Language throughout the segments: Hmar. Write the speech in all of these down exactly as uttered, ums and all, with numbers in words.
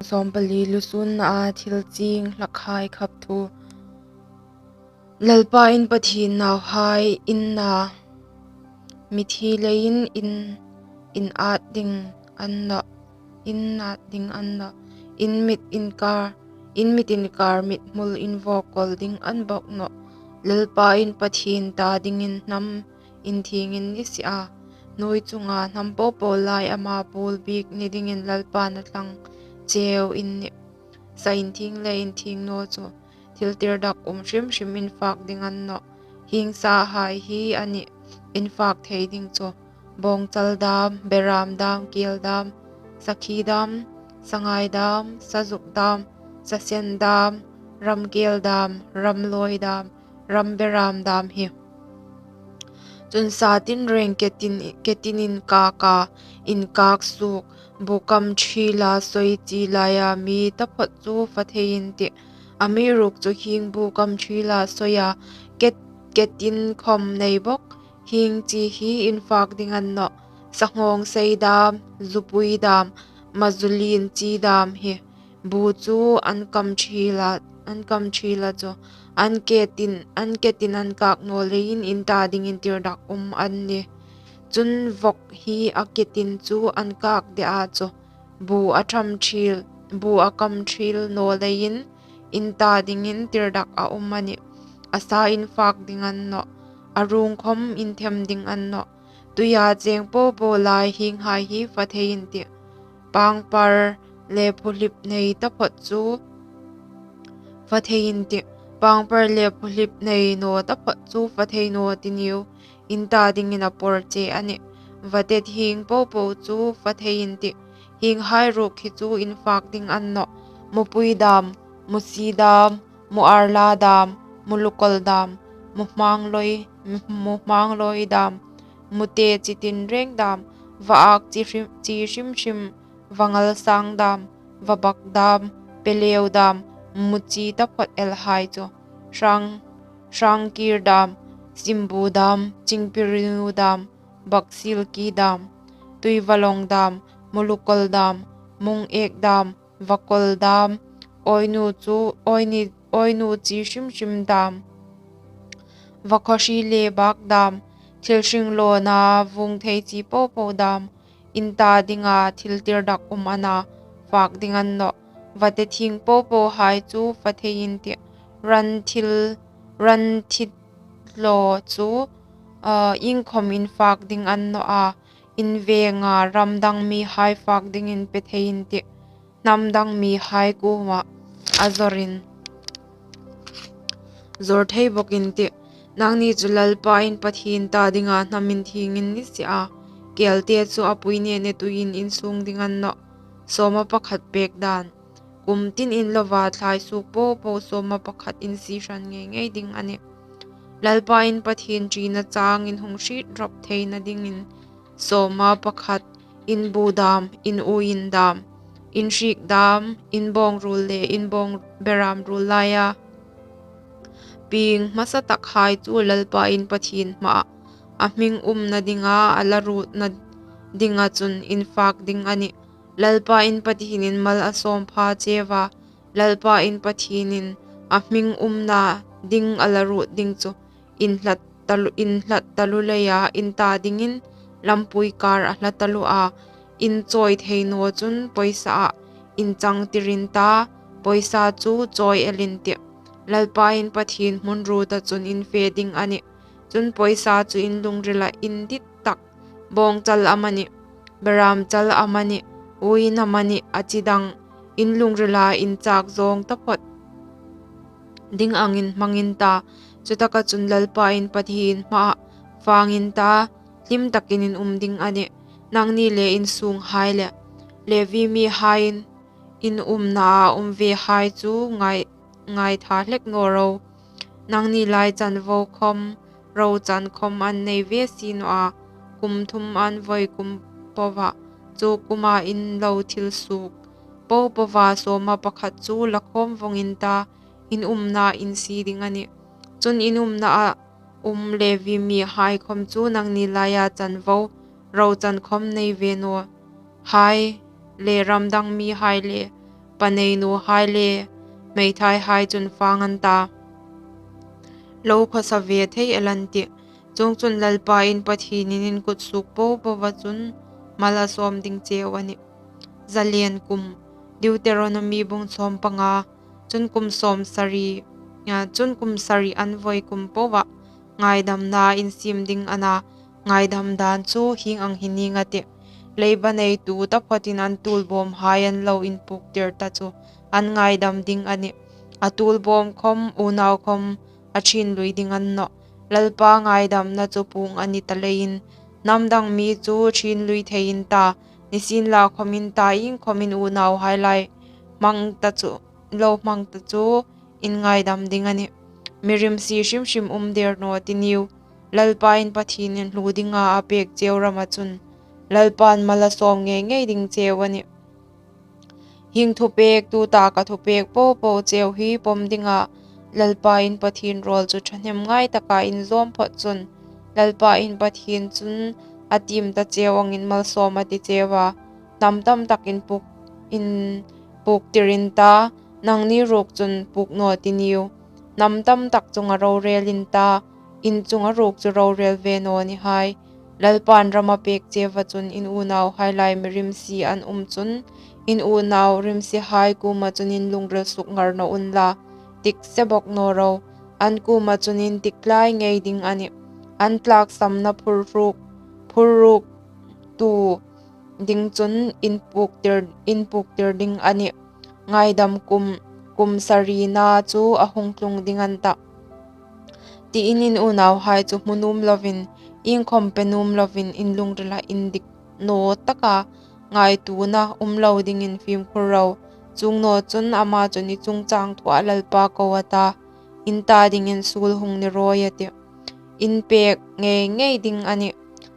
Sawmpali, lusunna a thil ching hlakhai khap thu. Lalpa in Pathien nauhai in na, mithi leiin in, in at ding an nawh, in at ding an nawh, in mit inkar, in mit inkar mithmul in vawkawl ding an bawk nawh. Lalpa in Pathien ta dingin hnam inthiengin ni si a, hnuoi chunga hnam popo lai ama bul bik ni dingin Lalpa'n a thlang cheu in nih. Sa inthieng le inthieng naw chu thil tirdak um hrim hrim in fak ding an nawh. Hieng sahai hi a nih in fak thei ding chu: bawngchal dam, beram dam, kel dam, sakhi dam, sangai dam, sazuk dam, sasen dam, ramkel dam, ramlawi dam, ramberam dam hi. Chun sa tinreng ke tin, ke tin inkak a, inkak suok, bu kam thil a sawi chi laia mi taphawt chu fa thei in tih. Amiruokchu hieng bu kam thil a sawi a, ke, ke tin khawm nei bawk, hieng chi hi in fak ding an nawh. Sanghawngsei dam, zupui dam, mazulin chi dam hi bu chu an kam thil a, an kam thil a chu, an ke tin, an ke tin an kak naw leiin in ta dingin tirdak um an nih. Chun vawk hi a ke tin chu an kak de a chu, bu a tham thil, bu a kam thil naw leiin in ta dingin tirdak a um a nih. A sa in fak ding an nawh, a rung khawm in them ding an nawh. Tuia cheng popo lai hienghai hi fa thei in tih. Pangpar le phuhlip nei taphawt chu fa thei in tih. Pangpar le phuhlip nei naw taphawt chu fa thei naw ti niu, in ta dingin a por che a nih. Vate hieng popo chu fa thei in tih. Hienghai ruok hi chu in fak ding an nawh: mupui dam, musi dam, mu arla dam, mu lukol dam, mu hmanglawi, mu hmanglawi dam, mute chi tinreng dam, va ak chi hrim, chi hrim hrim, va ngalsang dam, va bak dam, peleu dam, mu chi taphawt elhai chu, hrang, hrangkir dam, simbu dam, chingpirinu dam, baksilki dam, tuivalong dam, mu lukol dam, mung ek dam, vakol dam, awinu chu, awini, awinu chi hrim hrim dam, vakhaw hri le bak dam, thil hring lawna vung thei chi popo dam, in ta dinga thil tirdak um a na, fak ding an nawh. Vate hieng popo hai chu fa thei in tih. Ran thil, ran thil law chu, ah, iengkhawm in fak ding an nawh a, in venga ram dang mihai fak dingin pe thei in tih. Hnam dang mihai kuoma a zawrin, zawr thei bawk in tih. Nangni chu Lalpa in Pathien ta dinga hnam inthiengin ni si a, kelte chu a pui ne ne tuiin in sung ding an nawh. Sawma pakhat pek dan. Kum tin in lova thlai suok popo sawma pakhat in sie hran ngei ngei ding a nih. Lalpa in Pathien ṭina changin hung hriet rawp theina dingin sawma pakhat in bu dam, in uiin dam, in hriek dam, in bawng ruol le in bawng beram ruol laia pieng hmasa takhai chu Lalpa in Pathien hmaa a hming umna dinga a la ruotna dinga chun in fak ding a nih. Lalpa in Pathienin mal a sawm pha cheu a, Lalpa in Pathienin a hming umna ding a la ruot ding chu in hlat taluo, in hlat taluo leia in ta dingin lampui kar a hla taluo a, in chawi thei naw chun pawisa a in chang tir in ta, pawisa chu chawi el in tih. Lalpa in Pathien hmun ruota chun in fe ding a nih. Chun pawisa chu in lungrila in dit tak, bawngchal amanih, beramchal amanih, uiin amanih a chi dang, in lungrila in chak zawng taphawt ding angin hmang in ta. Chutaka chun Lalpa in Pathien hmaa fang in ta, hlim takin in um ding a nih. Nangni le in sunghai le Levi mihaiin in umnaa um ve hai chu ngai, ngaitha hlek naw ro. Nangni lai chanvo khawm, ro chan khawm an nei ve si naw a, kum thum an vawi kum poa, chu kuma in lo thil suok popoa sawma pakhat chu la khawm vawng in ta, in umna in sie ding a nih. Chun in umnaa um Levi mihai khawm chu nangni laia chanvo, ro chan khawm nei ve naw hai le ram dang mihai le pa nei nuhai le hmeithaihai chun fâng an ta, lo khawsa ve thei el an tih. Chuongchun Lalpa in Pathienin in kut suok po poa chun mal a sawm ding cheu a nih. Zalen kum. Deuteronomi bung sawm panga. Chun kum sawm sari, a, chun kum sari an voi kum poa ngaidamna in siem ding a na, ngaidam dan chu hieng ang hi ning a tih. Leiba neitu taphotin an tuolbawmhai an lo inpuktir ta chu an ngaidam ding a nih. A tuolbawm khawm, unau khawm a ṭhin lui ding a ni nawh. Lalpa ngaidamna chu puong a ni ta leiin, hnam dang mi chu ṭhin lui thei in ta, nisienlakhawm in ta, iengkhawm in unauhai lai hmang ta chu, lo hmang ta chu in ngaidam ding a nih. Mi rimsi hrim hrim um der naw ti niu. Lalpa in Pathienin hluo dinga a pek cheu rama chun Lalpan mal a sawm ngei ngei ding cheu a nih. Hieng thupek, tuta ka thupek po po cheu hi pawm dinga Lalpa in Pathien rawl chu ṭhahnem ngai taka in zawm phawt chun, Lalpa in Pathien chun a tiem ta cheu angin mal sawm a ti cheu a. Hnam tam tak in puk, in puktir in ta, nangni ruok chun puk naw ti niu. Hnam tam tak chunga rorel in ta, in chunga ruok chu rorel ve naw ni hai. Lalpan ram a pek cheu a chun in unauhai lai mi rimsi an um chun, in unau rimsihai kuoma chun in lungril suk ngar naw unla, tikse bawk naw ro. An kuoma chun in tik tlai ngei ding a nih. An tlaksamna phurruk, phurruk tu ding chun in puktir, in puktir ding a nih. Ngaidam kum, kum sarina chu a hung tlung ding an ta, tiin in unauhai chu hmu nuom lovin, iengkhawm pe nuom lovin, in lungrila indik naw taka ngaituona um lo dingin fimkhur ro. Chuong naw chun ama chun i chungchang thua Lalpa ko a ta, in ta dingin suol hung ni rawi a tih. In pek ngei ngei ding a nih.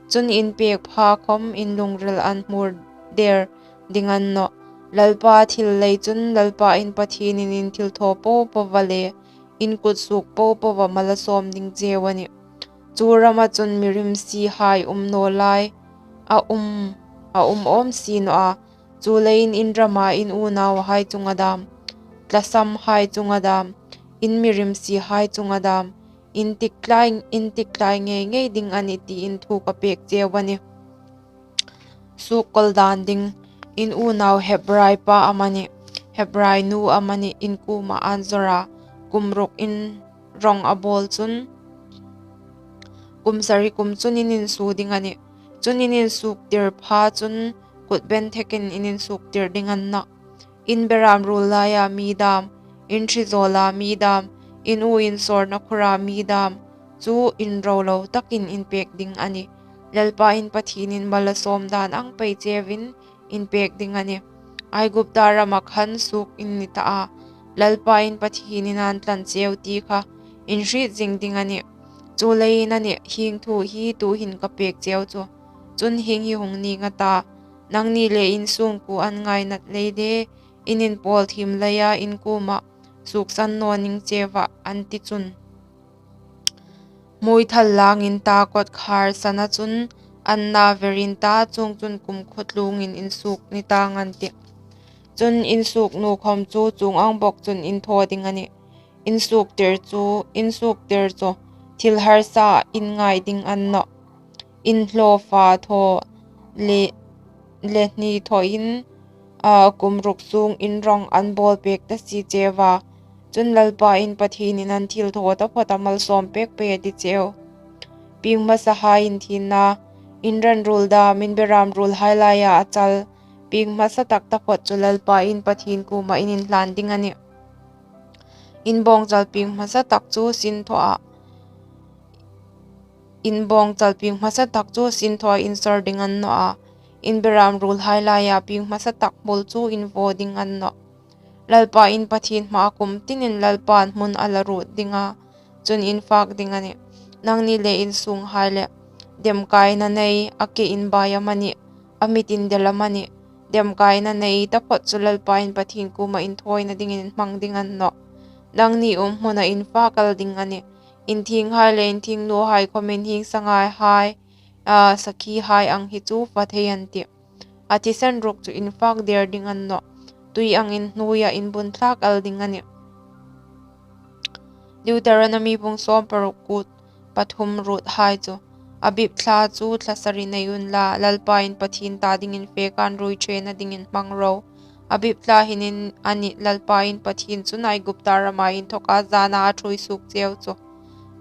Chun in pek pha khawm in lungril an hmur der ding a ni nawh. Lalpa thil lei chun Lalpa in Pathienin in thil thaw po poa le in kut suok po poa mal a sawm ding cheu a nih. Chu rama chun mi rimsihai um naw lai a um, a um awm si naw a. Chuleiin in rama in unauhai chunga dam, tlasamhai chunga dam, in mi rimsihai chunga dam, in tik tlai, in tik tlai ngei ngei ding a nih tiin thu ka pek cheu a nih. Sukkol dan ding. In unau Hebrai pa amanih, Hebrai nu amanih in kuoma an zawra kum ruk in rong a bawl chun, kum sari kum chun in insuo ding a nih. Chun in insuktir pha chun kut ben thekin in insuktir ding a ni nawh. In beram ruol laia mi dam, in hri zawla mi dam, in u in sawrna khura mi dam chu inro lo takin in pek ding a nih. Lalpa in Pathienin mal a sawm dan ang pei cheuvin in pek ding a nih. Aigupta rama khan suok in ni ta a, Lalpa in Pathienin an tlan cheu ti kha in hriet zing ding a nih. Chuleiin a nih, hieng thu hi tuhin ka pek cheu chu. Chun hieng hi hung ning a ta, nangni le in sungkuo an ngainat lei de, in inpawl thiem leia in kuoma suoksan naw ning cheu a, an ti chun, hmui thal lang in ta, kawtkhar sana chun an na ver in ta, chuongchun kumkhuo tlungin in suok ni tang an tih. Chun in suok nuom khawm chu chuong ang bawk chun in thaw ding a nih. In suktir chu, in suktir chu thil harsa in ngai ding a ni nawh. In hlaw fa thaw le, le hni thawin, a, kum ruk sung in rong an bawl pek ta si cheu a. Chun Lalpa in Pathienin an thil thaw taphawt a mal sawm pek pei a ti cheu. Pieng hmasahai inthienna. In ran ruol dam, in beram ruolhai laia a chal pieng hmasa tak taphawt chu Lalpa in Pathien kuoma in inhlan ding a nih. In bawngchal pieng hmasa tak chu sin thaw a, in bawngchal pieng hmasa tak chu sin thaw a in sawr ding a ni nawh a, in beram ruolhai laia pieng hmasa tak hmul chu in vaw ding a ni nawh. Lalpa in Pathien hmaa kum tinin Lalpan hmun a la ruot ding a, chun in fak ding a nih. Nangni le in sunghai le, demkaina nei, a ke inbai amanih, a mit indel amanih, demkaina nei taphawt chu Lalpa in Pathien kuoma in thawina dingin in hmang ding a ni nawh. Nangni umhmuna in fak el ding a nih. In thingthai le in thingnuhai khawmin hieng sanghai hai, a, sakhihai ang hi chu fa thei an tih. A thisen ruk chu in fak der ding a ni nawh. tui angin hnuoia in bun thlak el ding a nih. Deuteronomy bung sawm paruk, kut pathum ruothai chu. Abib thla chu thla sari nei unla, Lalpa in Pathien ta dingin fe kan ruoiṭhena dingin hmang ro. Abib thla hin in a nih, Lalpa in Pathien chun Aigupta rama inthawka zana a ṭhuoi suok cheu chu.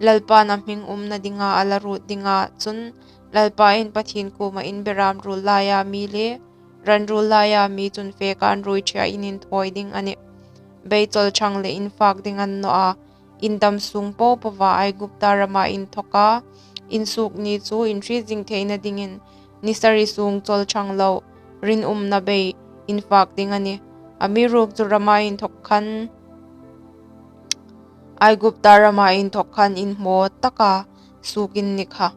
Lalpa'n a hming umna dinga a la ruot dinga chun Lalpa in Pathien kuoma in beram ruol laia mi le ran ruol laia mi chun fe kan ruoiṭhea in inthawi ding a nih. Beichawl chang le in fak ding a ni naw a, in dam sung po poa Aigupta rama inthawka in suok ni chu in hriet zing theina dingin ni sari sung chawl chang lo rinumna bei in fak ding a nih. Amiruokchu rama inthawk khan, Aigupta rama inthawk khan in hmaw taka suok in ni kha.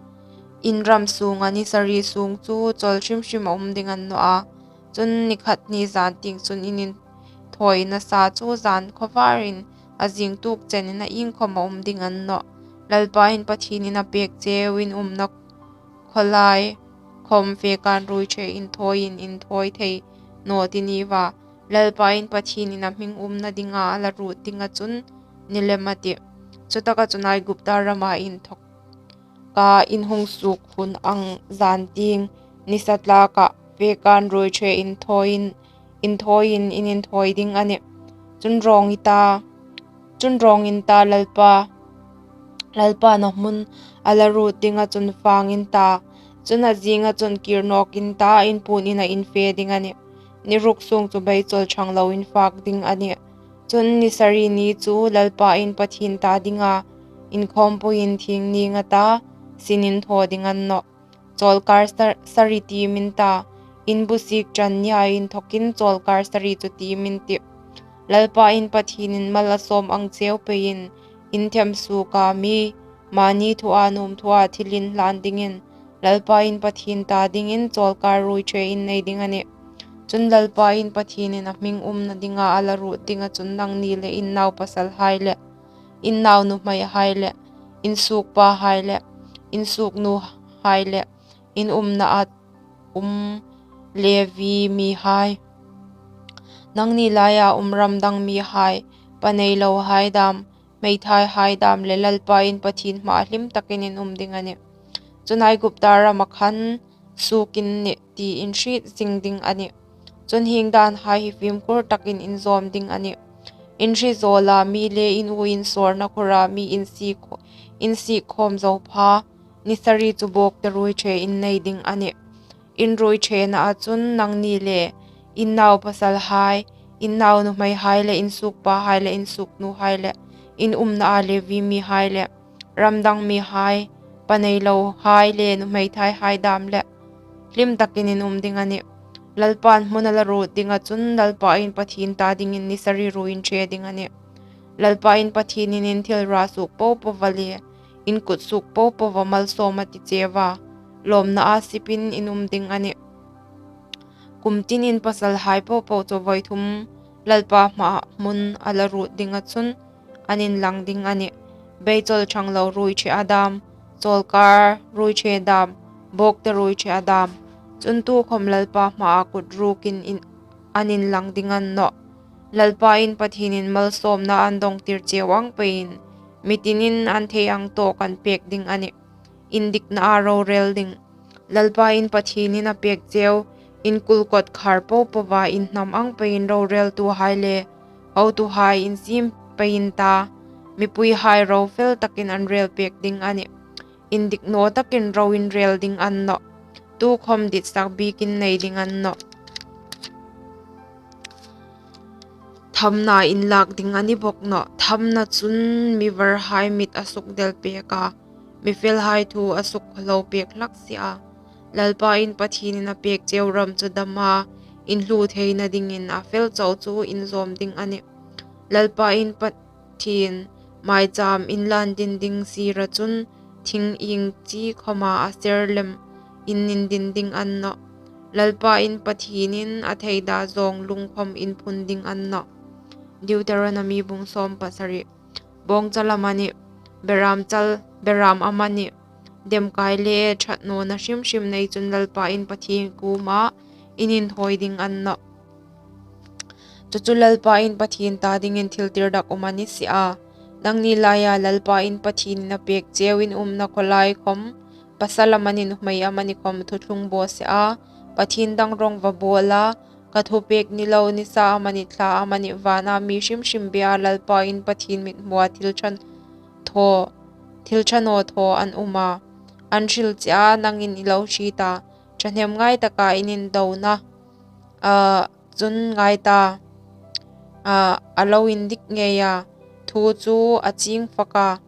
In ram sunga ni sari sung chu chawl hrim hrim a um ding a ni naw a. Chun ni khat ni zan tieng chun in inthawi nasa chu zan khawvarin a zing tuok chenin a iengkhawm a um ding a ni naw. Lalpa in Pathienin a pek cheu in umna khawlai khawm fe kan ruoiṭhe inthawiin inthawi thei naw ti ni va. Lalpa in Pathienin a hming umna dinga a la ruot dinga chun ni lem a tih. Chutaka chun Aigupta rama inthawka in hung suok hun ang zan tieng nisa tlaka fe kan ruoiṭhe inthawiin, inthawiin in inthawi ding a nih. Chun rawng i ta, chun rawng in ta Lalpa, Lalpa'n a hmun a la ruot dinga chun fang in ta, chun a zinga chun kir nawk in ta, in puon ina in fe ding a nih. Ni ruk sung chu beichawl chang lo in fak ding a nih. Chun ni sari ni chu Lalpa in Pathien ta dinga inkhawmpuiin thienghlim a ta, sin in thaw ding a ni naw. Chawlkar sar-, sari tiem in ta, in bu sik ṭan nia inthawkin chawlkar sari chu tiem in tih. Lalpa in Pathienin mal a sawm ang cheu peiin in them suoka mi, mani thua nuom thua thil inhlan dingin Lalpa in Pathien ta dingin chawlkar ruoiṭhe in nei ding a nih. Chun Lalpa in Pathienin a hming umna dinga a la ruot dinga chun nangni le in naupasalhai le in naunuhmeihai le in suokpahai le in suoknuhai le in umnaa um Levi mihai, nangni laia um ram dang mihai, pa nei lohai dam, hmeithaihai dam le Lalpa in Pathien hmaa hlim takin in um ding a nih. Chun Aigupta rama khan suok in nih ti in hriet zing ding a nih. Chun hieng danhai hi fimkhur takin in zawm ding a nih. In hri zawla mi le in u in sawrna khura mi in sik, in sik khawm zo pha ni sari chu bawkte ruoiṭhe in nei ding a nih. In ruoiṭhenaa chun nangni le in naupasalhai, in naunuhmeihai le in suokpahai le in suoknuhai le in umnaa Levi mihai le ram dang mihai, pa nei lohai le nuhmeithaihai dam le hlim takin in um ding a nih. Lalpa'n hmun a la ruot dinga chun Lalpa in Pathien ta dingin ni sari ruo in ṭhe ding a nih. Lalpa in Pathienin in thil ra suok po poa le in kut suok po poa malsawm a ti cheu a, lawmnaa sipin in um ding a nih. Kum tinin pasalhai po po chu vaithum Lalpa hmaa hmun a la ruot dinga chun an inlang ding a nih. Beichawl chang lo ruoiṭhea dam, chawlkar ruoiṭhe dam, bawkte ruoiṭhea dam, chun tukhawm Lalpa hmaa kut rukin in, an inlang ding a ni nawh. Lalpa in Pathienin malsawmna an dawngtir cheu ang peiin mitinin an thei ang tawk an pek ding a nih. Indiknaa rorel ding. Lalpa in Pathienin a pek cheu in kul kawtkhar po poa in hnam ang peiin roreltuhai le hotuhai in siem pei in ta, mipuihai ro fel takin an rel pek ding a nih. Indik naw takin ro in rel ding a ni nawh. Tukhawm ditsak bikin nei ding a ni nawh. Thamna in lak ding a ni bawk nawh. Thamna chun mi varhai mit a sukdel pek a, mi felhai thu a sukkhawhlo pek hlak si a. Lalpa in Pathienin a pek cheu ram chu dama in hlu theina dingin a fel chau chu in zawm ding a nih. Lalpa in Pathien maicham in la indin ding sira chun thing ieng chi khawma a ser lem in indin ding a ni nawh. Lalpa in Pathienin a theida zawng lung khawm in phun ding a ni nawh. Deuteronomy bung sawm pasari. Bawngchal amanih, beram chal, beram amanih, demkai le ṭhat nawna hrim hrim nei chun Lalpa in Pathien kuoma in inthawi ding a ni nawh. Chu chu Lalpa in Pathien ta dingin thil tirdakum a ni si a. Nangni laia Lalpa in Pathienin a pek cheu in umna khawlai khawm, pasal amanih, nuhmei amanih khawm thuthlung baw se a. Pathien dang rawng va bawl a, ka thupek ni lo, nisa amanih, thla amanih, vana mi hrim hrim bia Lalpa in Pathien mithmua thil ṭha thaw, thil ṭha naw thaw an um a. An hril che a, nangin i lo hriet a. Ṭhahnem ngai taka in indona, a, chun ngai ta, a, a lo indik ngei a, thu chu a chieng fak a,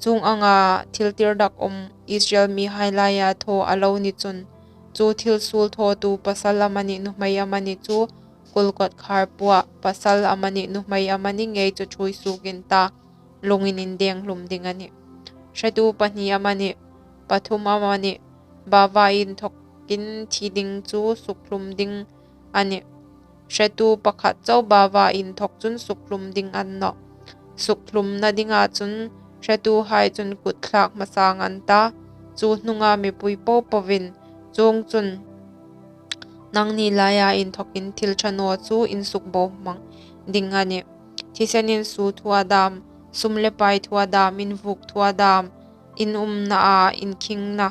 chuong anga thil tirdakum Israel mihai laia thaw a lo ni chun, chu thil suol thawtu pasal amanih, nuhmei amanih chu kul kawtkhar puoa pasal amanih, nuhmei amanih ngei chu ṭhuoi suok in ta, lungin indeng hlum ding a nih. Hretu pahni amanih, pathum amanih, bava inthawkin thi ding chu sukhlum ding a nih. Hretu pakhat chau bava inthawk chun sukhlum ding a ni nawh. Sukhlumna dinga chun hretuhai chun kut thlak hmasa an ta, chu hnunga mipui popoin, chuongchun nangni laia inthawkin thil ṭha naw chu in sukbohmang ding a nih. Thisen in su thu a dam, sum le pai thu a dam, in vuk thu a dam, in umnaa inkhingna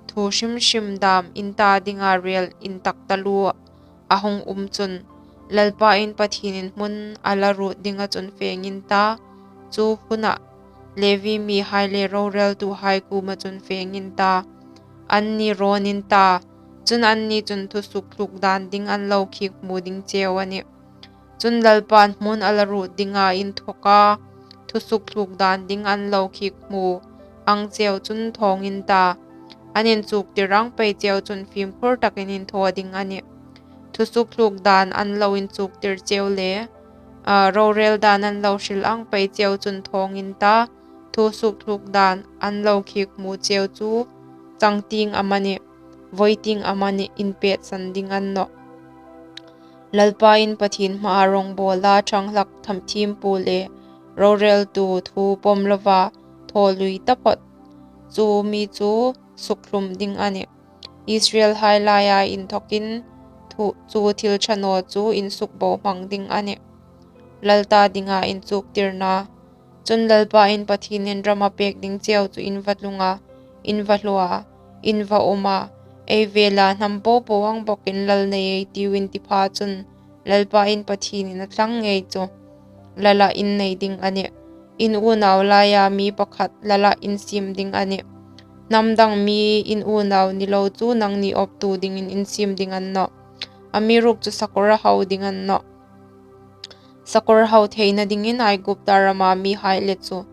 thu hrim hrim dam, in ta dinga rel intak taluo a hung um chun, Lalpa in Pathienin hmun a la ruot dinga chun feng in ta, chu huna Levi mihai le roreltuhai kuoma chun feng in ta, anni rawn in ta, chun anni chun thusuk thluk dan ding an lo khik hmu ding cheu a nih. Chun Lalpan hmun a la ruot dinga inthawka thusuk thluk dan ding an lo khik hmu ang cheu chun thawng in ta, an inchuktir ang pei cheu chun fimkhur takin inthaw ding a nih. Thusuk thluk dan an lo inchuktir cheu le, a, rorel dan an lo hril ang pei cheu chun thawng in ta, thusuk thluk dan an lo khik hmu cheu chu changtieng amanih, vawitieng amanih inpetsan ding a ni nawh. Lalpa in Pathien hmaa rawng bawla ṭhang hlak tham thiempu le roreltu thu pawm lova thaw lui taphawt chu mi chu sukhlum ding a nih. Israelhai laia inthawkin thu, chu thil ṭha naw chu in sukbohmang ding a nih. Lal ta dinga inchuktirna. Chun Lalpa in Pathienin ram a pek ding cheu chu in va tlung a, in va hlua, in va um a, ei vela hnam popo ang bawkin lal nei ei tiu in ti pha chun, Lalpa in Pathienin a thlang ngei chu lala in nei ding a nih. In unau laia mi pakhat lala in siem ding a nih. Hnam dang mi in unau ni lo chu nangni awptu dingin in siem ding a ni nawh. Amiruokchu sakawr a hau ding a ni nawh. Sakawr hau theina dingin Aigupta rama mihai le chu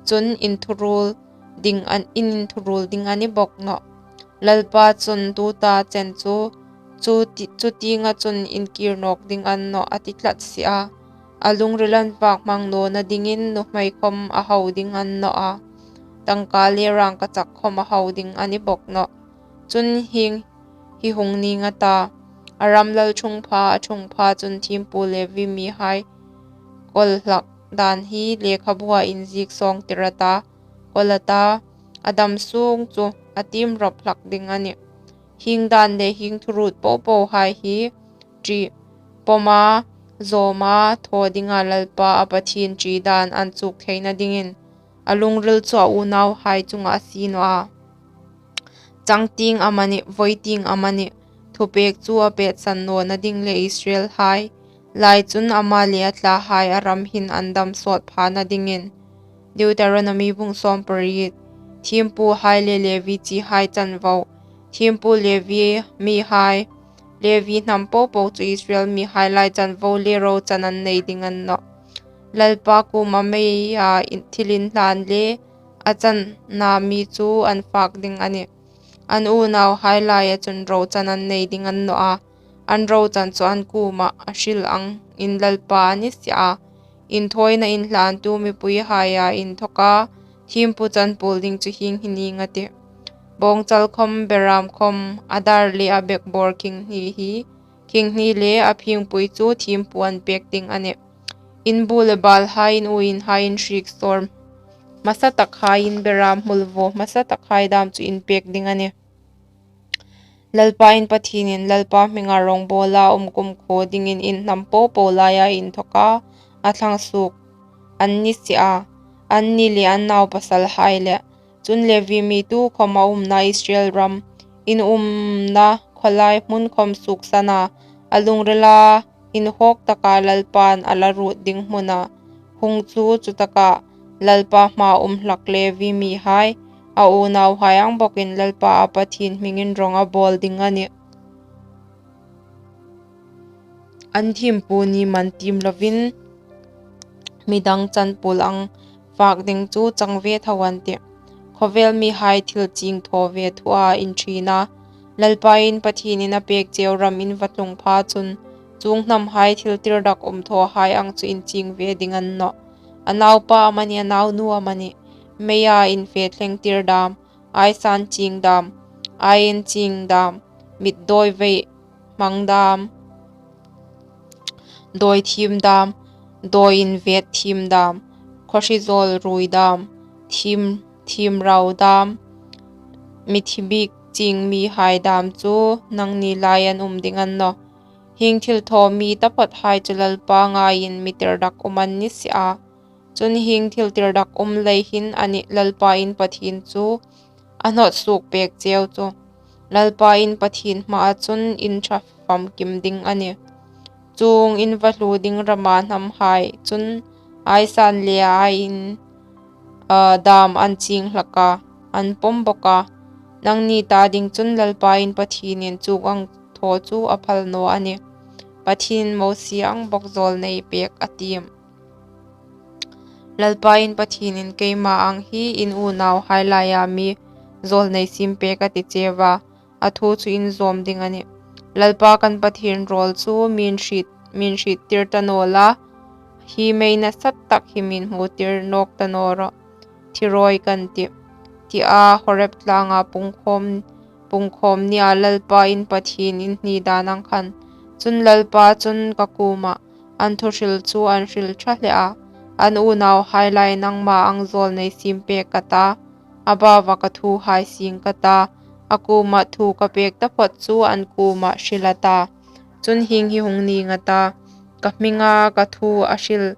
chun inthuruol ding an, in inthuruol ding a ni bawk nawh. Lalpa chun tuta chen chu, chu ti, chu tienga chun inkir nawk ding a ni nawh a ti tlat si a. A lungril an vak hmang nawna dingin nuhmei khawm a hau ding a ni nawh a. Tangka le rangkachak khawm a hau ding a ni bawk nawh. Chun hieng hi hung ning a ta, a ram lal ṭhung pha, a ṭhung pha chun thiempu Levi mihai kawl hlak dan hi lekhabua inziek sawngtir a ta, kawl a ta, a dam sung chu a tiem rawp hlak ding a nih. Hieng dan le hieng thuruot popohai hi ṭi pawma, zawma thaw dinga Lalpa a Pathien ṭi dan an chuk theina dingin a lungril chu a unauhai chunga a sie nawh a. Changtieng amanih, vawitieng amanih, thupek chu a petsan nawna ding le Israelhai lai chun ama le a thlahai a ram hin an dam sawt phana dingin. Deuteronomy bung sawmpariet. Thiempuhai le Levi chihai chanvo. Thiempu Levi mihai, Levi hnam popo chu Israel mihai lai chanvo le rochan an nei ding a ni nawh. Lalpa kuoma meia in, thil inhlan le a channa mi chu an fak ding a nih. An unauhai laia chun rochan an nei ding a ni nawh a. An rochan chu an kuoma a hril angin Lalpa a ni si a. Inthawina inhlantu mipuihaia inthawka thiempu chanpuol ding chu hieng hi ning a tih. Bawngchal khawm, beram khawm, a dar le a bekbawr khing hni hi, khing hni le a phingpui chu thiempu an pek ding a nih. In bu le balhai, in u inhai, in hriek sawr hmasa takhai, in beram hmul vaw hmasa takhai dam chu in pek ding a nih. Lalpa in Pathienin Lalpa hminga rawngbawla um kumkhuo dingin in hnam po po laia inthawka a thlang suok an ni si a, anni le an naupasalhai le. Chun Levi mi tukhawm a umna Israel ram in umna khawlai hmun khawm suoksana, a lungrila inhawk taka Lalpan a la ruot ding hmuna hung chu, chutaka Lalpa hmaa um hlak Levi mihai, a unauhai ang bawkin Lalpa a Pathien hmingin rawng a bawl ding a nih. An thiempu ni man tiem lovin midang chanpuol ang fak ding chu chang ve tho an tih. Khawvel mihai thil chieng thaw ve thua in ṭhina, Lalpa in Pathienin a pek cheu ram in va tlung pha chun, chuong hnamhai thil tir dak um thawhai ang chu in chieng ve ding a ni nawh. A naupa amanih, a naunu amanih, meia in fe thleng tir dam, aisan chieng dam, aiin chieng dam, mit dawi vei hmang dam, dawi thiem dam, dawi in vet thiem dam, khawhri zawl ruoi dam, thiem, thiem rau dam, mithi bik chieng mihai dam chu nangni lai an um ding a ni nawh. Hieng thil thaw mi taphawthai chu Lalpa ngaiin mi tir dak um an ni si a. Chun hieng thil tir dak um lei hin a nih Lalpa in Pathien chu a hnawt suok pek cheu chu. Lalpa in Pathien hmaa chun in ṭha famkim ding a nih. Chuong in va hluo ding rama hnamhai chun aisan le aiin, a, dam an chieng hlak a, an pawm bawk a. Nangni ta ding chun Lalpa in Pathienin chuong ang thaw chu a phal naw a nih. Pathienin Mosie ang bawk zawlnei pek a tiem. Lalpa in Pathienin keima ang hi in unauhai laia mi zawlnei siem pek a ti cheu a, a thu chu in zawm ding a nih. Lalpa kan Pathien rawl chu mi'n hriet, mi'n hriet tir ta naw la, hi mei nasat tak hi mi'n hmu tir nawk ta naw rawh. Thi rawi kan tih, tia Horeb tlanga pungkhawm, pungkhawm nia Lalpa in Pathien in hni dan ang khan. Chun Lalpa chun ka kuoma, an thuhril chu an hril ṭha hle a, an unauhai lai nangma ang zawlnei siem pek ka ta, a baua ka thuhai sieng ka ta, a kuoma thu ka pek taphawt chu an kuoma hril a ta. Chun hieng hi hung ning a ta, ka hminga ka thu a hril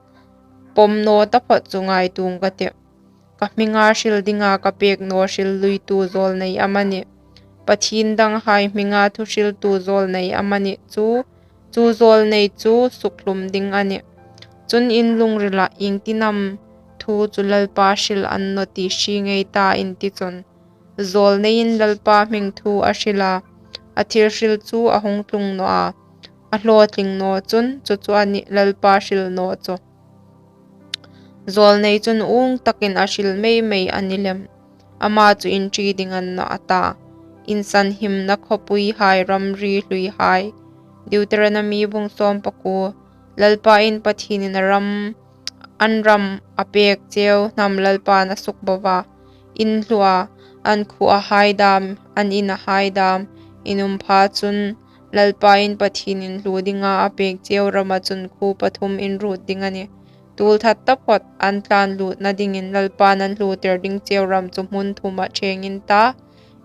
pawm naw taphawt chu ngaituong ka tih. Ka hminga hril dinga ka pek naw hril luitu zawlnei amanih, pathien danghai hminga thu hriltu zawlnei amanih chu, chu zawlnei chu sukhlum ding a nih. Chun in lungrila iengtin am thu chu Lalpa hril a ni naw ti hre ngei ta in ti chun, zawlneiin Lalpa hming thu a hril a, a thil hril chu a hung tlung naw a, a hlawtling naw chun, chu chu a nih Lalpa hril naw chu. Zawlnei chun uong takin a hril mei mei a ni lem. Ama chu in ṭi ding a ni naw a ta. Insan himna khawpuihai, ramri hluihai. Deuteronomy bung sawm pakuo. Lalpa in Pathienin a ram, an ram a pek cheu hnam Lalpan a sukbo a, in hluo a, an khuohai dam, an inhai dam in um pha chun, Lalpa in Pathienin hluo dinga a pek cheu rama chun khuo pathum in ruot ding a nih. Tuolthat taphawt an tlan lutna dingin Lalpan an hluotir ding cheu ram chu hmun thuma ṭheng in ta,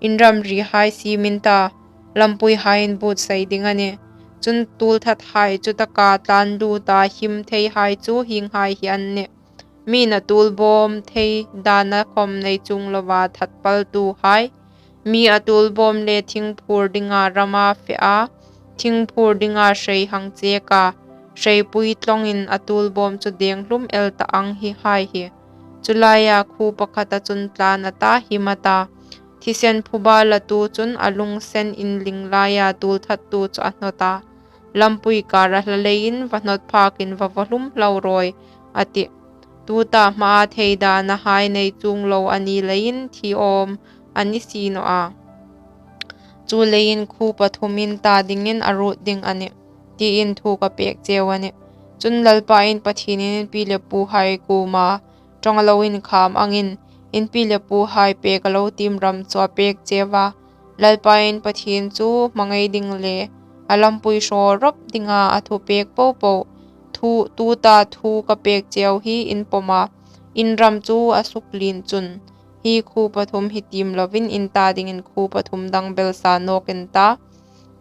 in ramrihai siem in ta, lampuihaiin buotsai ding a nih. Chun tuolthathai chu taka tlan luta him theihai chu hienghai hi an nih. Mi'n a tuolbawm thei dana khawm nei chuong loa that paltuhai, mi a tuolbawm le thingphur dinga rama fe a, thingphur dinga hrei hang chek a, hreipui tlawngin a tuolbawm chu deng hlum el ta ang hi hai hi. Chu laia khuo pakhata chun tlan a ta, him a ta. Thisen phuba latu chun a lungsen inling laia tuolthattu chu a hnawt a, lampui kara hla leiin va hnawt phakin va vaw hlum hlau rawi, a tih. Tuta hmaa thei danahai nei chuong lo a ni leiin thi awm a ni si naw a. Chu leiin khuo pathum in ta dingin a ruot ding a nih, tiin thu ka pek cheu a nih. Chun Lalpa in Pathienin in pi le puhai kuoma ṭawng a lo inkham angin, in pi le puhai pek a lo tiem ram chu a pek cheu a. Lalpa in Pathien chu hmangai ding le a lampui hraw rawp dinga a thupek popo, thu, tuta thu ka pek cheu hi in pawm a, in ram chu a suklien chun, hi khuo pathum hi tiem lovin in ta dingin khuo pathum dang belsa nawk in ta,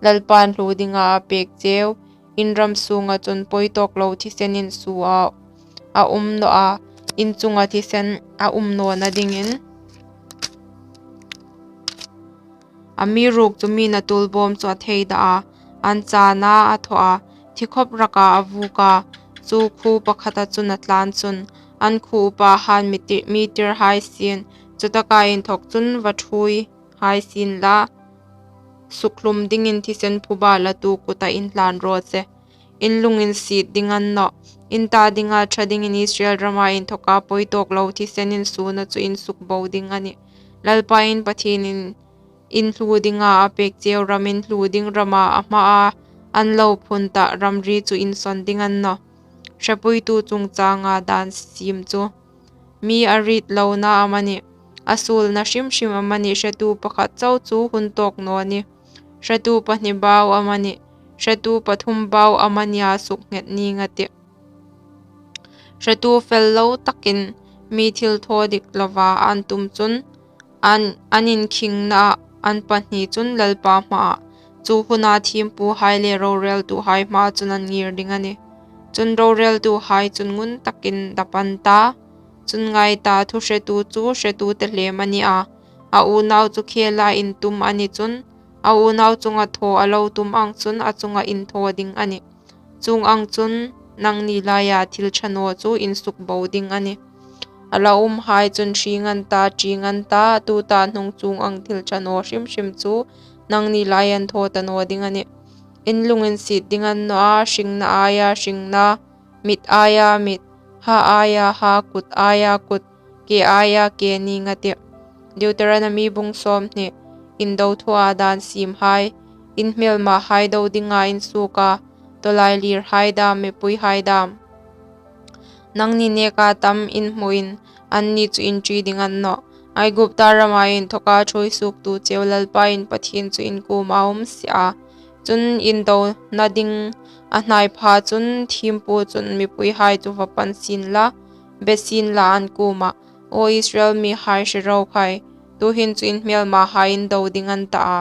Lalpain hluo dinga a pek cheu in ram sunga chun pawi tawk lo thisen insuo a um naw a, in chunga thisen a um nawna dingin. Amiruokchu mi'n a tuolbawm chu a thei dah a, an chana a thaw a, thi khawp raka a vuok a, chu khuo pakhata chun a tlan chun, an khuo upa han mi ti-, mi tir hai sien, chutaka inthawk chun va ṭhuoi hai sien la, sukhlum dingin thisen phuba latu kuta inhlan raw se. In lunginsiet ding a ni nawh. In ta dinga ṭha dingin Israel rama inthawka pawi tawk lo thisen insuona chu in sukbo ding a nih. Lalpa in Pathienin in hluo dinga a pek cheu ram in hluo ding rama a hmaa an lo phun ta ramri chu in sawn ding a ni nawh. Hrepuitu chungchanga dan siem chu. Mi a rit lona amanih, a suolna hrim hrim amanih, hretu pakhat chau chu hun tawk naw nih. Hretu pahni bau amanih, hretu pathum bau amania suknghet ning a tih. Hretu fel lo takin mi thil thaw dik lova an tum chun, an, an inkhingna an pahni chun Lalpa hmaa, chu huna thiempuhai le roreltuhai hmaa chun an ngir ding a nih. Chun roreltuhai chun ngun takin dap an ta. Chun ngai ta, thu hretu chu hretu tehlem a ni a. A unau chu khela intum a ni chun, a unau chunga thaw a lo tum ang chun a chunga inthaw ding a nih. Chuong ang chun nangni laia thil ṭha naw chu in sukbo ding a nih. A la umhai chun hring an ta, ṭing an ta, tuta hnung chuong ang thil ṭha naw hrim hrim chu nangni laia an thaw ta naw ding a nih. In lunginsiet ding a ni nawh a, hringna aia hringna, mit aia mit, ha aia ha, kut aia kut, ke aia ke ning a tih. Deuteronomi bung sawmhni. Indo thua dan siemhai. In hmelmahai do dinga in suok a, tawlailirhai dam, mipuihai dam, nangni neka tam in hmuin, anni chu in ṭi ding a ni nawh. Aigupta rama inthawka ṭhuoi suoktu cheu Lalpa in Pathien chu in kuoma um si a. Chun indona ding a hnai pha chun thiempu chun mipuihai chu va pan sien la, be sien la an kuoma. Aw Israel mihai, hre ro khai, tuhin chu in hmelmahai indo ding an ta a.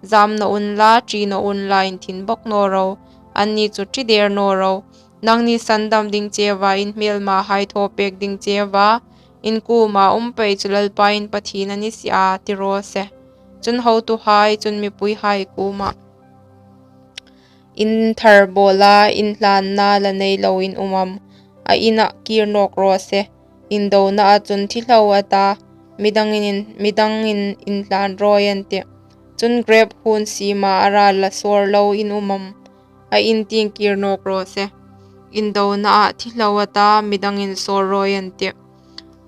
Zam naw unla, ṭi naw unla, inthin bawk naw ro, anni chu ṭi der naw ro. Nangni sandam ding cheu a, in hmelmahai thaw pek ding cheu a, in kuoma um pei chu Lalpa in Pathien a ni si a, ti raw se. Chun hotuhai chun mipuihai kuoma, in thar bawla, in hlanna la nei lo in um am? A ina kir nawk raw se. Indonaa chun thi hlau a ta, midangin, midangin in hlan rawi an tih. Chun grep huon siema a ra la sawr lo in um am? A in tieng kir nawk raw se. Indonaa thi hlau a ta, midangin sawr rawi an tih.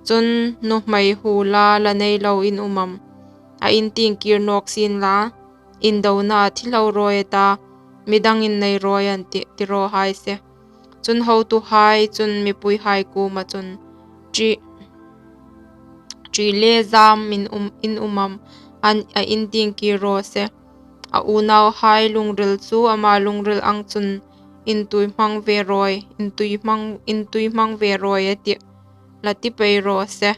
Chun nuhmei huola la nei lo in um am? A in tieng kir nawk sien la, indonaa thi hlau rawi a ta, midangin nei rawi an tih, ti raw hai se. Chun hotuhai chun mipuihai kuoma chun, ṭi, ṭi le zam in um, in um am? An, a in tieng kir raw se. A unauhai lungril chu ama lungril ang chun in tui hmang ve rawi, in tui hmang, in tui hmang ve rawi a tih. La ti pei raw se.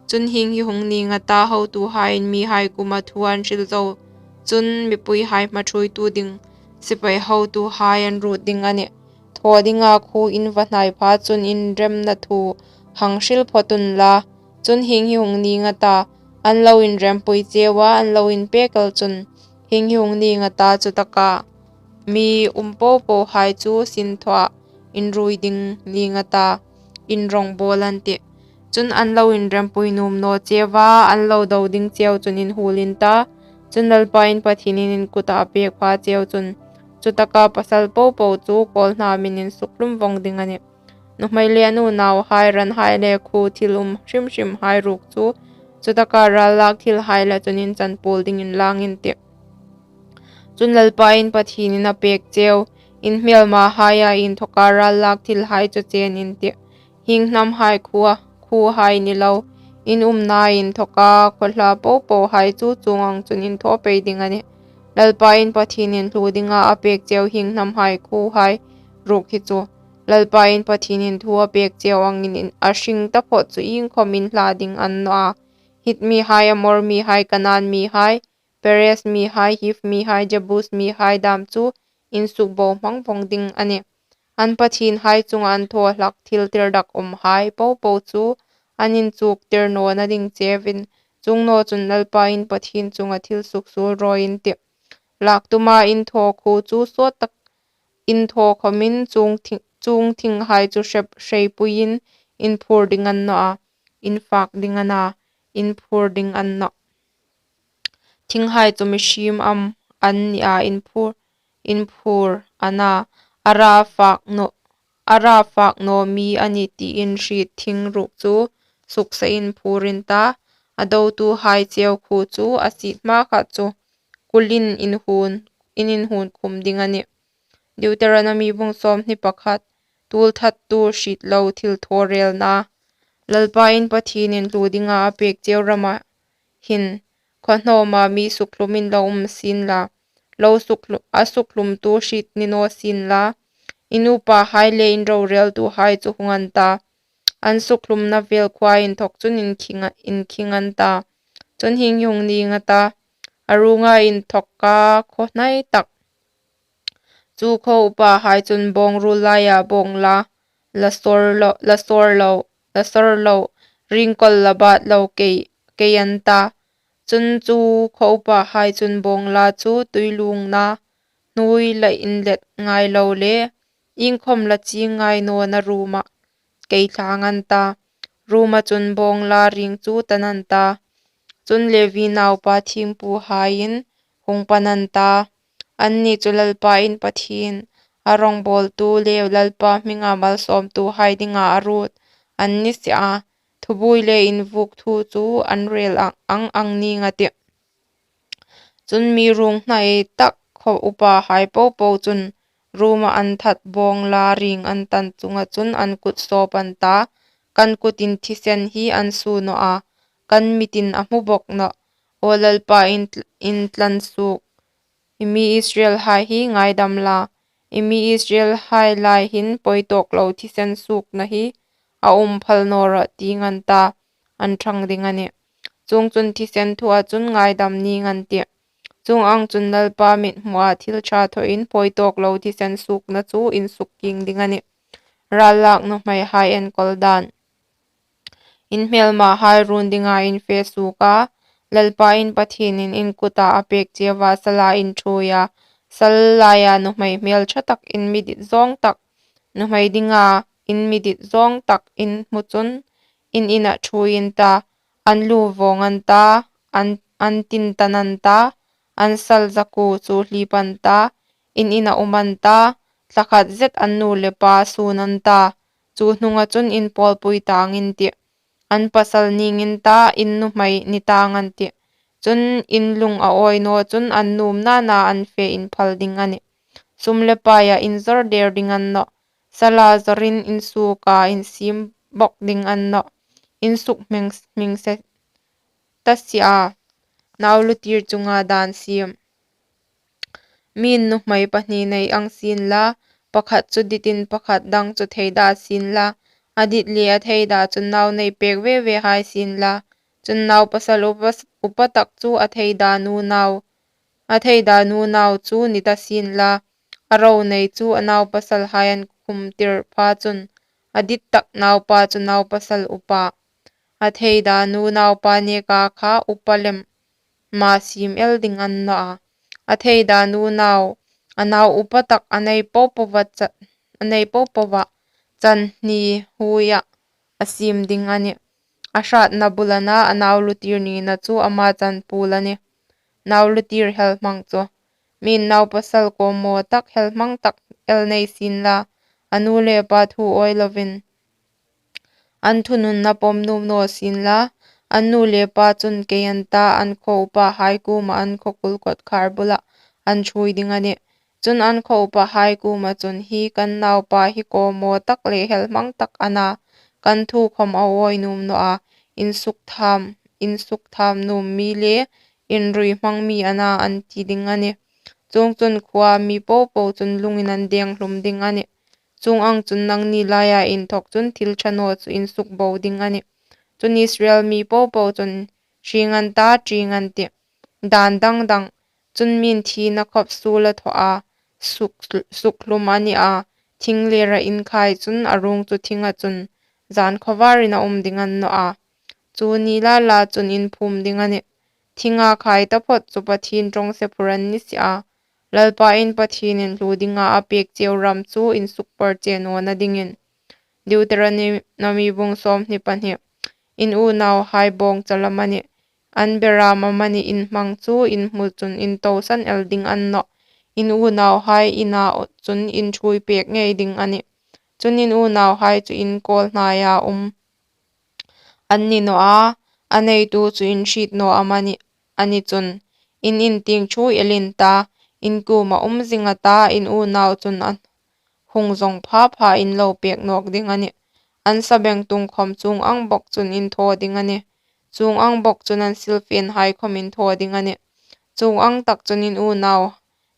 Chun hieng hi hung ning a ta, hotuhaiin mihai kuoma thu an hril zo chun mipuihai hma ṭhuoitu ding sipai hotuhai an ruot ding a nih. Thaw dinga khuo in va hnai pha chun inremna thu hang hril phawt unla. Chun hieng hi hung ning a ta, an lo inrempui cheu a, an lo inpek el chun hieng hi hung ning a ta, chutaka mi um po pohai chu sin thawah inruoi ding ning a ta, inrawngbawl an tih. Chun an lo inrempui nuom naw cheu a, an lo do ding cheu chun inhuol in ta. Chun Lalpa in Pathienin in kuta a pek pha cheu chun, chutaka pasal po po chu kawlhnamin in sukhlum vawng ding a nih. Nuhmei le a nu nauhai, ranhai le khuo thil um hrim hrimhai ruok chu, chutaka ral lak thilhai la chun in chanpuol dingin lang in tih. Chun Lalpa in Pathienin a pek cheu in hmelmahaia inthawka ral lak thilhai chu chen in tih. Hieng hnamhai khuo, khuohai ni lo, in umna inthawka khawhla po pohai chu chuong ang chun in thaw pei ding a nih. Lalpa in Pathienin hluo dinga a pek cheu hieng hnamhai khuohai ruok hi chu, Lalpa in Pathienin thu a pek cheu angin in a hring taphawt chu iengkhawm in hla ding a ni naw a. Hit mihai, Amor mihai, Kanaan mihai, Perez mihai, Hiv mihai, Jebus mihai dam chu insukbo hmang vawng ding a nih. An pathienhai chunga an thaw hlak thil tirdakumhai po po chu an inchuktir nawna ding cheuvin, chuong naw chun Lalpa in Pathien chunga thil suksuol rawi in tih. Lak tuma in thaw khu chu sawt tak in thaw khawmin chuong thing, chuong thinghai chu hrep, hreipuiin in phur ding a ni naw a, in fak ding a na, in phur ding a ni naw. Thinghai chu mihriem am an ni a, in phur, in phur a na, a ra fak naw, a ra fak naw mi a nih tiin hriet thing ruok chu suksain phur in ta, a dotuhai cheu khu chu a siet hma khat chu kulin in hun, in inhun khum ding a nih. Deuteronomi bung sawmhni pakhat, tuolthattu hriet lo thil thawrelna. Lalpa in Pathienin hluo dinga a pek cheu rama hin, khawhnawma mi suklumin lo um sien la, lo suklu-, a suklumtu hriet ni naw sien la, in upahai le in roreltuhai chu hung an ta, an suklumna vel khuoa inthawk chun in khing a, in khing an ta. Chun hieng hi hung ning a ta, a ruonga inthawka khaw hnai tak chu khaw upahai chun bawng ruol laia bawng la, la sawr lo, la sawr lo, la sawr lo, ringkawl la bat lo kei, kei an ta. Chun chu khaw upahai chun bawng la chu tui luongna hnuoi la inlet ngai lo le, iengkhawm la ching ngai nawna ruoma kei thlang an ta. Ruoma chun bawng la ring chu tan an ta. Chun Levi naupa thiempuhaiin hung pan an ta. Anni chu Lalpa in Pathien a rawngbawltu le Lalpa hminga malsawmtuhai dinga a ruot an ni si a. Thubuoi le invuk thu chu an rel ang, ang, ang ning a tih. Chun mi ruong hnai tak khaw upahai po po chun ruoma an that bawng la ring an tan chunga chun an kut sawp an ta. Kan kutin thisen hi an suo naw a, kan mitin a hmu bawk nawh. Aw Lalpa in, intlan suok, i mi Israelhai hi ngaidam la, i mi Israelhai lai hin pawi tawk lo thisen suokna hi a um phal naw rawh ti ngan ta, an ṭhang ding a nih. Chuongchun thisen thua chun ngaidam ning an tih. Chuong ang chun Lalpa mithmua thil ṭha thawin pawi tawk lo thisen suokna chu insuk kieng ding a nih. Ral lak nuhmeihai enkawl dan. In hmelmahai run dinga in fe suok a, Lalpa in Pathienin in kuta a pek cheu a, sala in ṭhuoi a, sal laia nuhmei hmel ṭha tak in mi dit zawng tak, nuhmei dinga in mi dit zawng tak in hmu chun in ina ṭhuoi in ta, an lu vawng an ta, an, an tin tan an ta, an sal zakuo chu hlip an ta, in ina um an ta, thla khat zet an nu le pa sun an ta, chu hnunga chun in pawlpui tang in tih. An pasal ning in ta, in nuhmei ni tang an tih. Chun in lung a awi naw chun an nuom nana an fe inphal ding a nih. Sum le paia in zawr der ding a ni nawh. Sala zawrin in suoka in siem bawk ding a ni nawh. In suk hming, hming se ta si a. Nau lutir chunga dan siem. Miin nuhmei pahni nei ang sien la, pakhat chu ditin pakhat dang chu theida sien la, a dit le a theida chun nau nei pek ve ve hai sien la, chun nau pasal upa, upa tak chu a theida nu nau, a theida nu nau chu ni ta sien la, a ro nei chu a nau pasalhai an khum tir pha chun, a dit tak naupa chu nau pasal upa, a theida nu naupa neka kha upa lem ma siem el ding a ni nawh a. A theida nu nau, a nau upa tak a nei po poa cha-, a nei po poa chan hni huoia a siem ding a nih. A hratna bula na a nau lutir nina chu ama chan puol a nih. Nau lutir hel hmang chu. Miin nau pasal kawmaw tak hel hmang tak el nei sien la, a nu le pa thu awi lovin an thununna pawm nuom naw sien la, an nu le pa chun kei an ta, an khaw upahai kuoma an khaw kul kawtkhar bula an ṭhuoi ding a nih. Chun an khaw upahai kuoma chun hi kan naupa hi kawmaw tak le hel hmang tak a na, kan thu khawm a awi nuom naw a, in suk tham, in suk tham nuom mi le in rui hmang mi a na an ti ding a nih. Chuongchun khuoa mi po po chun lungin an deng hlum ding a nih. Chuong ang chun nangni laia inthawk chun thil ṭha naw chu in suk bo ding a nih. Chun Israel mi po po chun Ṭing an ta, ṭing an tih, dan dang dang. Chun mi'n thina khawp suol a thaw a, suk, sukhlum a ni a, thing lera inkhai chun a ruong chu thinga chun zan khawvarin a um ding a ni nawh a. Chu ni la la chun inphum ding a nih. Thinga khai taphawt chu Pathien ṭawngse phur an ni si a. Lalpa in Pathien inhlu dinga a pek cheu ram chu insukpar che nawna dingin. Deuteronomy bung sawmhni pahni. In unauhai bawngchal amanih, an beram amanih in hmang chu in hmu chun in tosan el ding a ni nawh. In unauhai ina chun in ṭhuoi pek ngei ding a nih. Chun in unauhai chu in kawl hnaia um an ni naw a, a neitu chu in hriet naw amanih a ni chun, in in tieng ṭhuoi el in ta, in kuoma um zing a ta, in unau chun an hung zawng pha pha in lo pek nawk ding a nih. An sabengtung khawm chuong ang bawk chun in thaw ding a nih. Chuong ang bawk chun an silfenhai khawm in thaw ding a nih. Chuong ang tak chun in unau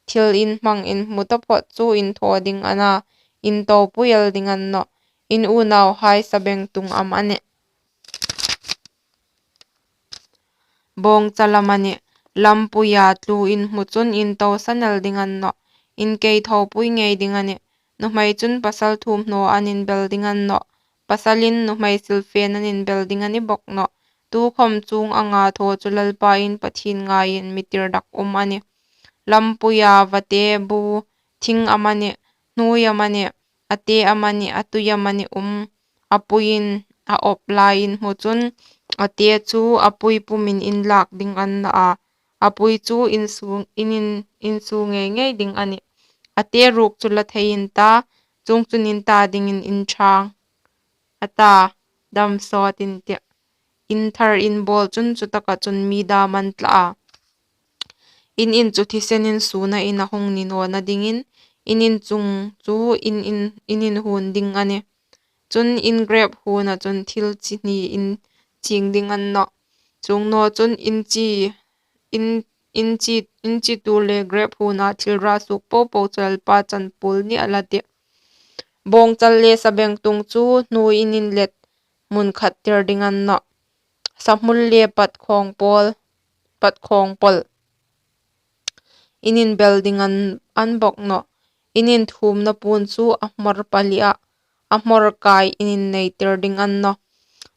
thil in hmang in hmu taphawt chu in thaw ding a na, in topui el ding a ni nawh. In unauhai sabengtung am a nih, bawngchal am a nih, lampuia tlu in hmu chun in tosan el ding a ni nawh. In kei thopui ngei ding a nih. Nuhmei chun pasal thuomhnaw an inbel ding a ni nawh. Pasalin nuhmei silfen an inbel ding a ni bawk nawh. Tukhawm chuong anga thaw chu Lalpa in Pathien ngaiin mi tirdakum a nih. Lampuia vate bu thing amanih, hnuoi amanih, a te amanih, a tui amanih um, a puiin a awp lai in hmu chun, a te chu a pui pumin in lak ding a ni a, a pui chu in su, in, in, in su ngei ngei ding a nih. A te ruok chu la thei in ta, chuong chun in ta dingin in ṭhang a ta, dam sawt in tih. In thar in bawl chun chutaka chun mi dam an tla a. In in chu thisen in suna in a hung ni nawna dingin, in in chung chu in, in, in inhuon ding a nih. Chun in grep huona chun thil chi hni in ching ding a ni nawh. Chuong naw chun in chi, in, in chi, in chi tu le grep huona thil ra suk po po chu Lalpa chanpuol ni a la tih. Bawngchal le sabengtung chu hnuoi in inlet hmun khat tir ding a ni nawh. Sahmul le patkhawng pawl, patkhawng pawl in inbel ding an, an bawk nawh. In inthuomna puon chu a hmawr pali a, a hmawr kai in innei tir ding a ni nawh.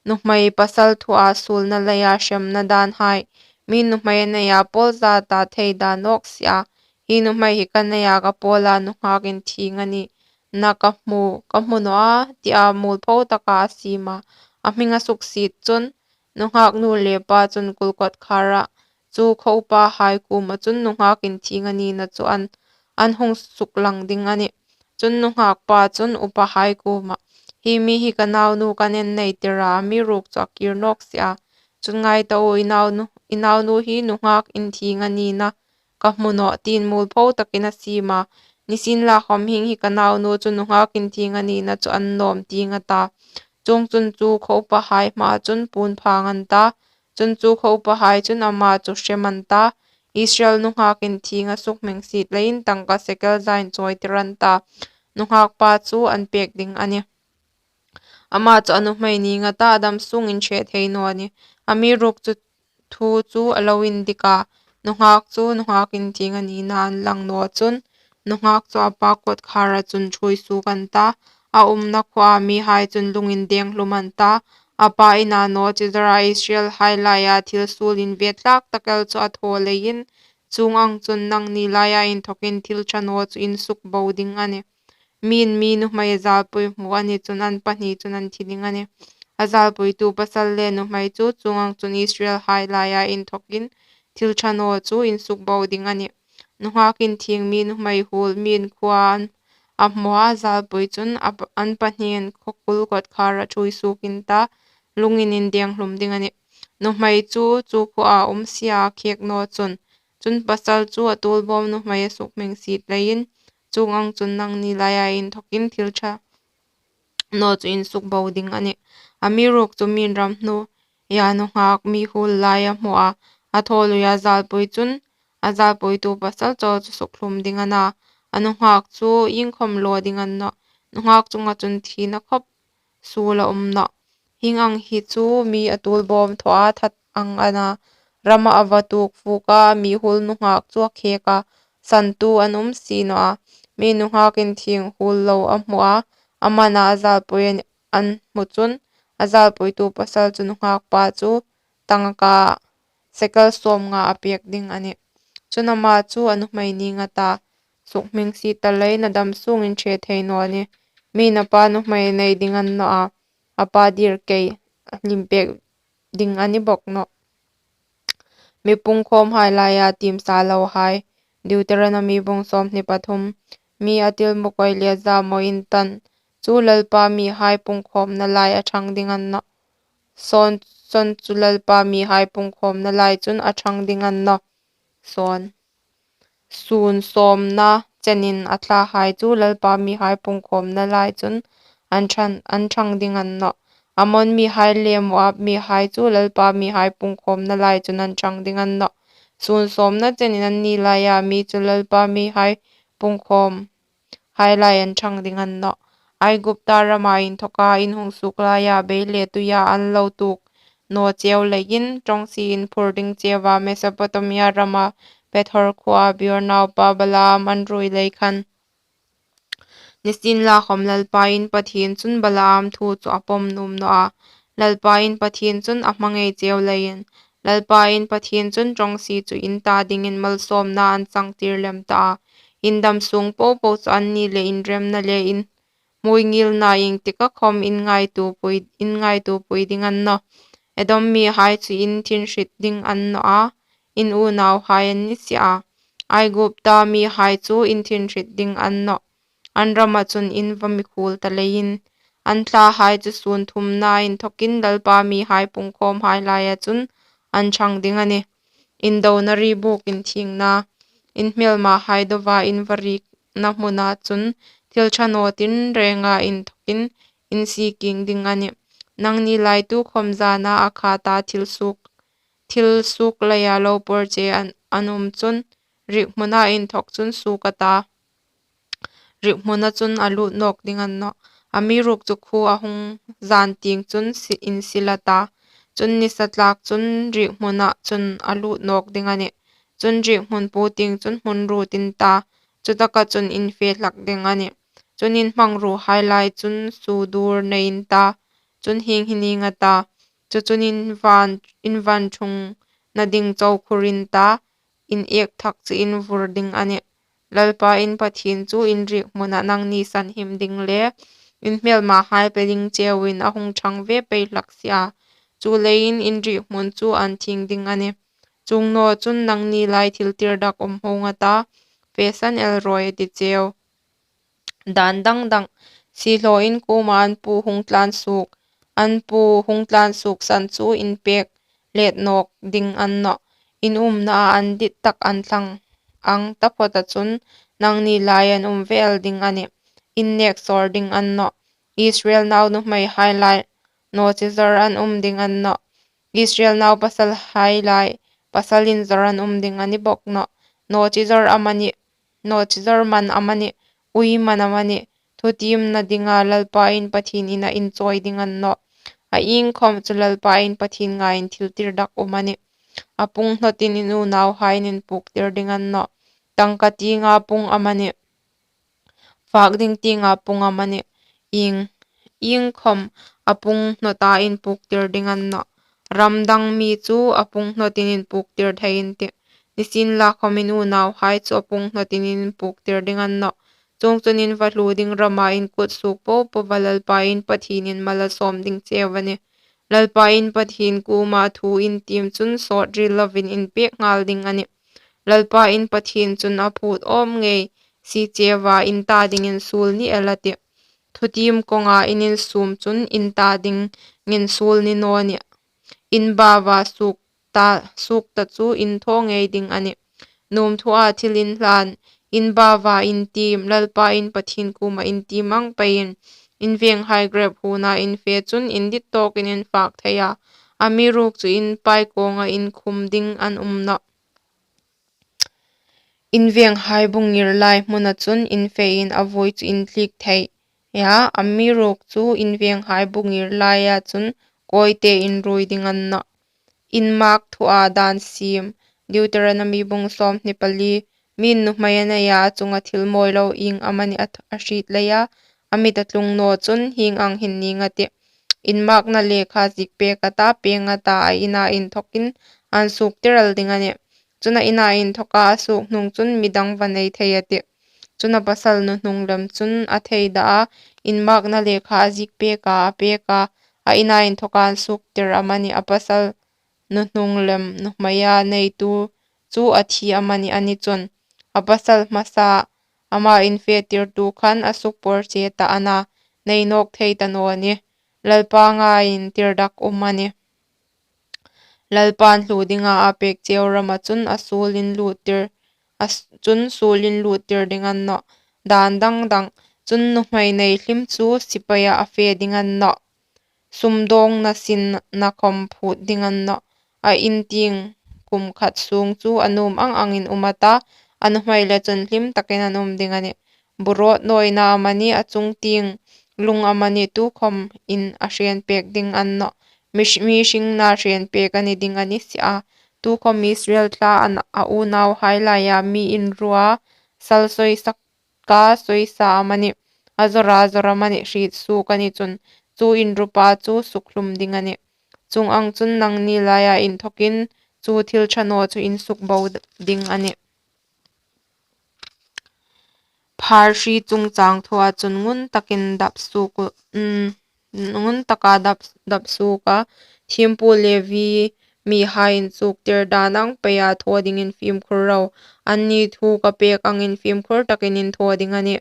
Nuhmei pasal thua suolna leia hremna danhai, mi nuhmei a neia pawl zata thei dan nawk si a. Hi nuhmei hi ka neia ka pawla nunghak inthieng a ni na ka hmu, ka hmu naw a, tia muolpho taka a siem a. A hming a suksiet chun, nunghak nu le pa chun kul kawtkhara chu kho upahai kuoma chun nunghak inthieng a nina chu an, an hung suklang ding a nih. Chun nunghak pa chun upahai kuoma, hi mi hi ka naunu kan innei tir a, amiruokchu a kir nawk si a. Chun ngai ta u, i naunu, i naunu hi nunghak inthieng a nina ka hmu nawh, tiin muolpho takin a siem a. Nisienlakhawm hieng hi ka naunu chu nunghak inthieng a nina chu a ni nawm tieng a ta. Chuongchun chu kho upahai hmaa chun puon phang an ta. Chun chu kho upahai chun ama chu hrem an ta. Israel nunghak inthienga sukhmengsiet leiin tangka sekel za inchawitir an ta. Nunghak pa chu an pek ding a nih. Ama chu a nuhmei ning a ta, a dam sung inhre thei naw a nih. Amiruokchu thu chu a lo indik a. Nunghak chu nunghak inthieng a nina an lang naw chun, nunghak chu a pa kawtkhara chun ṭhuoi suok an ta. A umna khuoa mihai chun lung indeng hlum an ta. A pa ina naw chi zara Israelhai laia thil suol inve tlak tak el chu a thaw leiin, chuong ang chun nangni laia inthokin thil ṭha naw chu in sukbo ding a nih. Mi'n mi nuhmei zalpui hmu a ni chun an pahni chun an thi ding a nih. A zalpuitu pasal le nuhmei chu chuong ang chun Israelhai laia inthokin thil ṭha naw chu in sukbo ding a nih. Nunghak inthieng mi nuhmei huol mi'n khuoa an, a hmaw a, zalpui chun a pa, an pahni an khaw kul kawtkhara ṭhuoi suok in ta, lungin indeng hlum ding a nih. Nuhmei chu chu khuoa um sia khek naw chun, chun pasal chu a tuolbawm nuhmei a sukhmengsiet leiin, chuong ang chun nangni laia inthokin thil ṭha naw chu in sukbo ding a nih. Amiruokchu mi'n ram hnuoia nunghak mi huol lai a hmaw a, a thaw luia zalpui chun, a zalpuitu pasal chawl chu sukhlum ding a na, a nunghak chu iengkhawm law ding a ni nawh. Nunghak chunga chun thina khawp suol a um nawh. Hieng ang hi chu mi a tuolbawm thaw a, that ang a na. Rama a va tuok fuk a, mi hul nunghak chu a khek a, santu an um si naw a. Mi nunghak inthieng hul lo a hmu a, amana a zalpui an, an hmu chun, a zalpuitu pasal chu nunghak pa chu tangka sekel sawmnga a pek ding a nih. Chun ama chu a nuhmei ning a ta, sukhming si ta leiin a dam sungin ṭhe thei naw a nih. Mi na pa nuhmei nei ding a ni naw a, a pa dir kei hlim pek ding a ni bawk nawh. Mi pungkhawmhai laia tiem sa lohai. Deuteronomy bung sawmhni pathum. Mi a til mukoi le zamaw intan chu Lalpa mihai pungkhawmna lai a ṭhang ding a ni nawh. Sawn, sawn chu Lalpa mihai pungkhawmna lai chun a ṭhang ding a ni nawh. Sawn. Sun sawmna chenin a thlahai chu Lalpa mihai pungkhawmna lai chun an ṭhang, an ṭhang ding a ni nawh. Ammon mihai le Moab mihai chu Lalpa mihai pungkhawmna lai chun an ṭhang ding a ni nawh. Sun sawmna chenin anni laia mi chu Lalpa mihai pungkhawm hai lai an ṭhang ding a ni nawh. Aigupta rama inthoka in hung suok laia bei le tuia an lo tuok naw cheu leiin, ṭawngsie in phur ding cheu a, Mesopotamia rama Pethor khuoa Beor naupa Balaam an ruoi lei khan. Nisienlakhawm Lalpa in Pathien chun Balaam thu chu a pawm nuom naw a. Lalpa in Pathien chun a hmangai cheu leiin, Lalpa in Pathien chun ṭawngsie chu in ta dingin malsawmna an changtir lem ta a. In dam sung popo chu anni le in remna le in hmuingielna iengtika khawm in ngaituopui, in ngaituopui ding a ni nawh. Edom mihai chu in thinhrit ding a ni nawh a, in unauhai an ni si a. Aigupta mihai chu in thinhrit ding a ni nawh. An rama chun in va mikhuol ta leiin, an thlahai chu sun thumna inthokin Lalpa mihai pungkhawmhai laia chun an ṭhang ding a nih. In dona ri buk inthiengna, in hmelmahai doa in va rikna hmuna chun thil ṭha naw tinrenga inthokin in sie kieng ding a nih. Nangni lai tukhawm zana a khata thil suok, thil suok leia lo pawr che an, an um chun, rikhmuna inthok chun suok a ta, rikhmuna chun a lut nawk ding a ni nawh. Amiruokchu khuo a hung zan tieng chun si, in sil a ta, chun nisa tlak chun rikhmuna chun a lut nawk ding a nih. Chun rikhmun pu tieng chun hmun ruot in ta, chutaka chun in fe hlak ding a nih. Chun in hmangruohai lai chun suodur nei in ta, chun hieng hi ning a ta, chu chun in van, in van ṭhungna ding chau khur in ta, in ek thak chu in vur ding a nih. Lalpa in Pathien chu in rikhmuna nangni sanhim ding le in hmelmahai pe ding cheuin a hung ṭhang ve pei hlak si a. Chuleiin in rikhmun chu an thieng ding a nih. Chuong naw chun nangni lai thil tirdak um hung a ta, fe san el rawi a ti cheu. Dan dang dang. Siehlaw in kuoma an pu hung tlan suok, an pu hung tlan suok san chu in pek let nawk ding a ni nawh. In umnaa an dit tak an thlang ang taphawta chun nangni lai an um ve el ding a nih. In nek sawr ding a ni nawh. Israel nau nuhmeihai lai naw chi zawr an um ding a ni nawh. Israel nau pasalhai lai pasal inzawr an um ding a ni bawk nawh. Naw chi zawr amanih, naw chi zawr man amanih, ui man amanih, thutiemna dinga Lalpa in Pathien ina in chawi ding a ni nawh. A iengkhawm chu Lalpa in Pathien ngaiin thil tirdak um a nih. A pung hnawtin in unauhai in inpuktir ding a ni nawh. Tangka tienga pung amanih, fak ding tienga pung amanih, ieng, iengkhawm a pung hnawta inpuktir ding a ni nawh. Ram dang mi chu a pung hnawtin inpuktir thei in tih. Nisienlakhawm in unauhai chu a pung hnawtin inpuktir ding a ni nawh. Chuongchun in va hluo ding rama in kut suok popoa Lalpa in Pathien in mal a sawm ding cheu a nih. Lalpa in Pathien kuoma thu in tiem chun sawt ril lovin in pek nghal ding a nih. Lalpa in Pathien chun a phut awm ngei si cheu a, in ta dingin suol ni el a tih. Thutiem kawnga in insum chun in ta dingin suol ni naw nih. In baua suok ta, suok ta chu in thaw ngei ding a nih. Nuom thua thil in hlan, in baua in tiem, Lalpa in Pathien kuoma in tiem ang peiin, in venghai grep huona in fe chun in dit tawkin in fak thei a, amiruokchu in pai kawnga in khum ding an um nawh. In venghai bu ngir lai hmuna chun in fein a vui chu in tlik thei a, amiruokchu in venghai bu ngir laia chun kawite in ruoi ding a ni nawh. Inmak thua dan siem. Deuteronomi bung sawmhni pali. Min nuhmei a nei a, a chunga thil mawi lo ieng amanih a th-, a hriet leia a mit a tlung naw chun hieng ang hin ning a tih. Inmakna lekha ziek pek a ta, peng a ta, a ina inthawkin an suoktir el ding a nih. Chun a ina inthawka a suok hnung chun midang va nei thei a tih. Chun a pasal nuhnung lem chun a thei dah a, inmakna lekha a ziek pek a, a pek a, a ina inthawka an suoktir amanih, a pasal nuhnung lem nuhmeia neitu chu a thi amanih a ni chun, a pasal hmasa ama infetirtu khan a sukpawrche ta a na, nei nawk thei ta naw a nih. Lalpa ngaiin tirdak um a nih. Lalpan hlu dinga a pek cheu rama chun a suol inluttir, a s-, chun suol inluttir ding a ni nawh. Dan dang dang. Chun nuhmei nei hlim chu sipaia a fe ding a ni nawh. Sumdawngna sinna khawm phut ding a ni nawh. A in tieng kum khat sung chu a nuom ang angin um a ta, a nuhmei le chun hlim takin an um ding a nih. Burawt nawina amanih, a chung tieng lung amanih tukhawmin a hriet pek ding a ni nawh. Mi, mi hringna hriet pek a ni ding a ni si a. Tukhawm Israel thlaa a unauhai laia mi inrua sal soisak ka soisa amanih, a zawra zawr amanih hriet suok a ni chun, chu inrupa chu sukhlum ding a nih. Chuong ang chun nangni laia inthawkin chu thil ṭha naw chu in sukbo ding a nih. Phar hri chungchang thua chun ngun takin dap suok u, um, ngun taka dap, dap suok a, thiempu Levi mihai inchuktir dan ang peia thaw dingin fimkhur ro. Anni thu ka pek angin fimkhur takin in thaw ding a nih.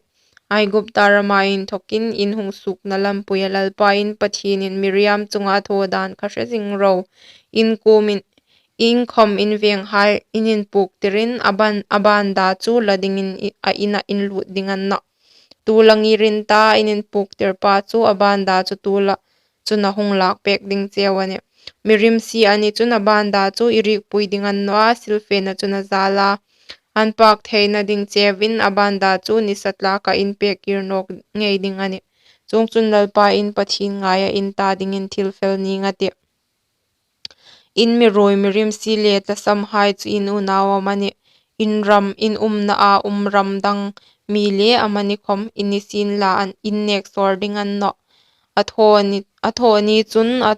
Aigupta rama inthawkin in hung suokna lampuia Lalpa in Pathienin Miriam chunga a thaw dan kha hre zing ro. In kuomin, in khawm in venghai in inpuktirin a ban, a banda chu la dingin i, a ina in lut ding a ni nawh. Tu la ngir in ta, in inpuktirpa chu a banda chu tu la chun a hung lak pek ding cheu a nih. Mi rimsi a ni chun a banda chu i rikpui ding a ni nawh a, silfena chun a zal a. An pak theina ding cheuin a banda chu nisa tlaka in pek kir nawk ngei ding a nih. Chuongchun Lalpa in Pathien ngaia in ta dingin thil fel ning a tih. In mi ruoi, mi rimsi le tlasamhai chu in unau amanih, in ram, in umnaa um ram dang mi le amani khawm in ni sienla an in nek sawr ding a ni nawh. A thaw ni, a thaw ni chun, a,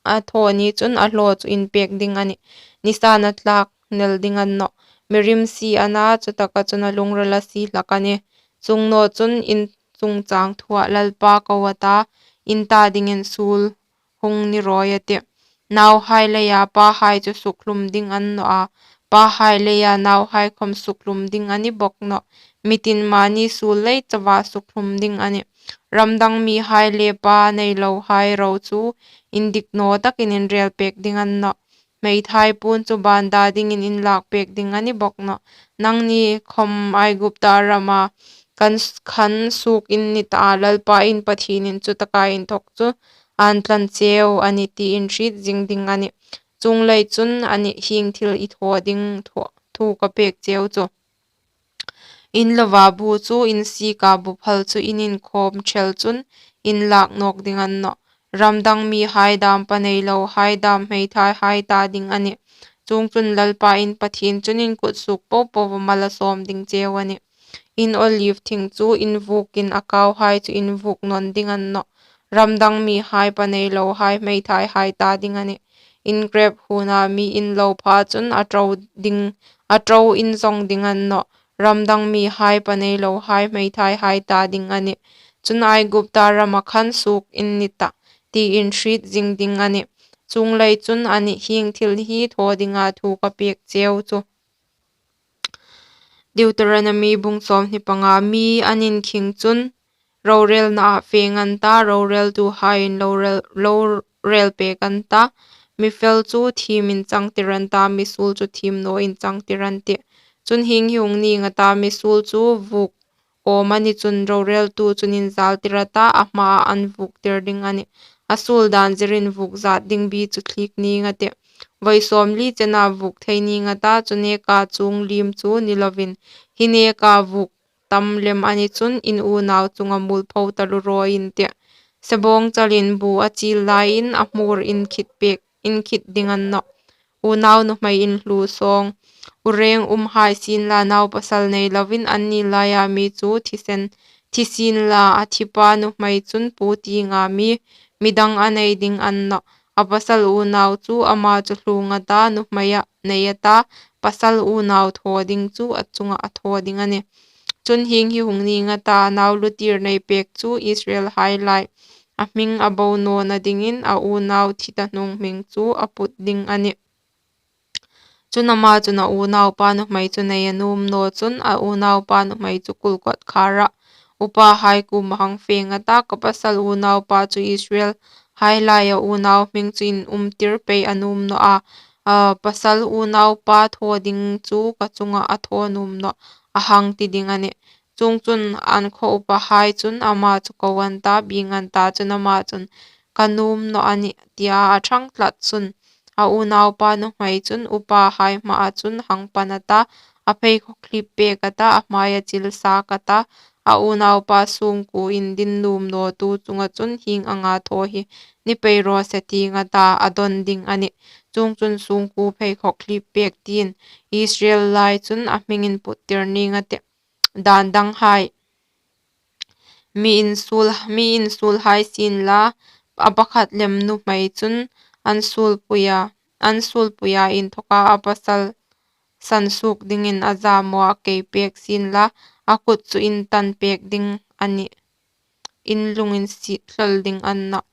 a thaw ni chun a hlaw chu in pek ding a nih. Nisain a tlak nel ding a ni nawh. Mi rimsi a na, chutaka chun a lungrila sie hlak a nih. Chuong naw chun in chungchang thua Lalpa ko a ta, in ta dingin suol hung ni rawi a tih. Nauhai leia pahai chu sukhlum ding a ni nawh a, pahai leia nauhai khawm sukhlum ding a ni bawk nawh. Mi tin mani suol lei chauva sukhlum ding a nih. Ram dang mihai le pa nei lohai ro chu indik naw takin in rel pek ding a ni nawh. Hmeithai puon chu banda dingin in lak pek ding a ni bawk nawh. Nangni khawm Aigupta rama khan, khan suok in ni ta a, Lalpa in Pathienin chutaka inthawk chu an tlan cheu a nih tiin hriet zing ding a nih. Chuong lei chun a nih hieng thil i thaw ding thu, thu ka pek cheu chu. In lova bu chu, in sika bu phal chu in inkhawm ṭhel chun in lak nawk ding a ni nawh. Ram dang mihai dam, pa nei lohai dam, hmeithaihai ta ding a nih. Chuongchun Lalpa in Pathien chun in kut suok po po a mal a sawm ding cheu a nih. In olive thing chu in vukin a kauhai chu in vuk nawn ding a ni nawh. Ram dang mihai, pa nei lohai, hmeithaihai ta ding a nih. In grep huona mi in lo pha chun a ṭo ding, a ṭo in zawng ding a ni nawh. Ram dang mihai, pa nei lohai, hmeithaihai ta ding a nih. Chun Aigupta rama khan suok in ni ta, tiin hriet zing ding a nih. Chuong lei chun a nih hieng thil hi thaw dinga thu ka pek cheu chu. Deuteronomi bung sawmhni panga. Mi an inkhing chun rorelna a feng an ta, roreltuhaiin lo rel, lo rel pek an ta. Mi fel chu thiem inchangtir an ta, mi suol chu thiem naw inchangtir an tih. Chun hieng hi hung ning a ta, mi suol chu vuk awm a ni chun roreltu chun inzaltir a ta, a hmaa an vuktir ding a nih. A suol dan zirin vuk zat ding bi chu thliek ning a tih. Vawi sawmli chena vuk thei ning a ta, chu neka chuong liem chu ni lovin, hi neka vuk tam lem a ni chun in unau chunga muolpho taluo rawi in tih. Sebawng chalin bu a chil laiin a hmur in khit pek inkhit ding a ni nawh. Unau nuhmei inhlu sawng, urêng umhai sienla, naupasal nei lovin anni laia mi chu thi sien, thi sienla, a thipa nuhmei chun pu tienga mi, midang a nei ding a ni nawh. A pasal unau chu ama chu hlung a ta, nuhmei a nei a ta, pasal unau thaw ding chu a chungah a thaw ding a nih. Chun hieng hi hung nîng a ta, a nau lutir neipêk chu Israelhai lai a hming a bo nawna dingin a unau thi ta hnung hming chu a put ding a nih. Chun ama chun a unaupa nuhmei chu nei a nuom naw chun a unaupa nuhmei chu kul kawtkhârah upahai kuomah hang fêng a ta, ka pasal unaupa chu Israelhai laia unau hming chu inumtir pei a nuom naw a, a, pasal unaupa thaw ding chu ka chungah a thaw nuom nawh, a hang ti ding a nih. Chuongchun an khaw upahai chun ama chu ko an ta, bieng an ta, chun ama chun, ka nuom naw a nih, tia a ṭhang tlat chun a unaupa nuhmei chun upahai hmaa chun hang pan a ta, a pheikhawk hlip pêk a ta, a hmaia chil sâk a ta, a unaupa sungkuo indin nuom nawtu chunga chun hieng anga thaw hi ni pei raw se, ti a ta, a dawn ding a nih. Chuongchun sungkuo pheikhawk hlip pêk tiin Israel lai chun a hming inputtir nîng a tih. Dân danghai, mi insuol, mi insuolhai sienla, a pakhat lem nuhmei chun an suolpuia, an suolpuia inthawka a pasal san suok dingin a zamaw a kei pêk sienla, a kut chu intan pêk ding a nih, in lung insiet hlawl ding a ni nawh.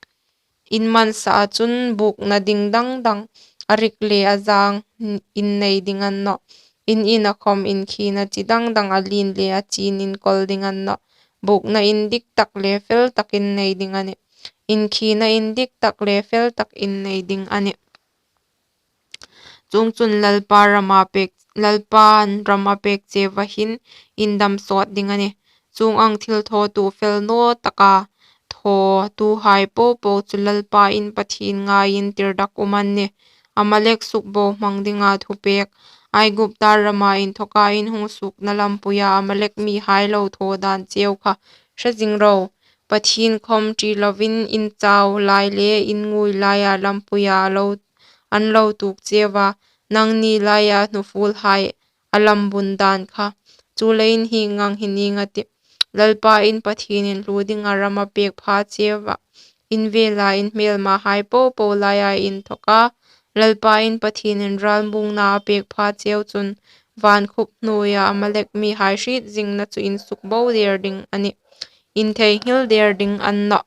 In mansaa chun bukna ding dang dang, a rik le a zâng in nei ding a ni nawh. In ina khawm inkhina chi dang dang, a lien le a chin inkawl ding a ni nawh. Bukna indik tak le fel tak in nei ding a nih. Inkhina indik tak le fel tak in nei ding a nih. Chuongchun Lalpa rama pêk, Lalpain ram a pêk cheu a hin in dam sawt ding a nih. Chuong ang thil thawtu fel naw taka thawtuhai po po chu Lalpa in Pathien ngaiin tirdak um an nih. Amalek sukbohmang dinga thupêk. Aigupta rama inthawka in hung suokna lampuia Amalek mihai lo thaw dân cheu kha hre zing ro. Pathien khawm ṭi lovin in chau lai le in ngui laia lampuia a lo, an lo tuok cheu a, nangni laia hnufuolhai a lam bun dân kha. Chuleiin hieng ang hi nîng a tih. Lalpa in Pathienin hlu dinga ram a pêk pha cheu a, in vêla in hmêlmahai po po laia inthawka Lalpa in Pathienin ralmuongna a pêk pha cheu chun, vânkhup hnuoia Amalek mihai hriet zingna chu insukbo der ding a nih. Intheinghil der ding a ni nawh.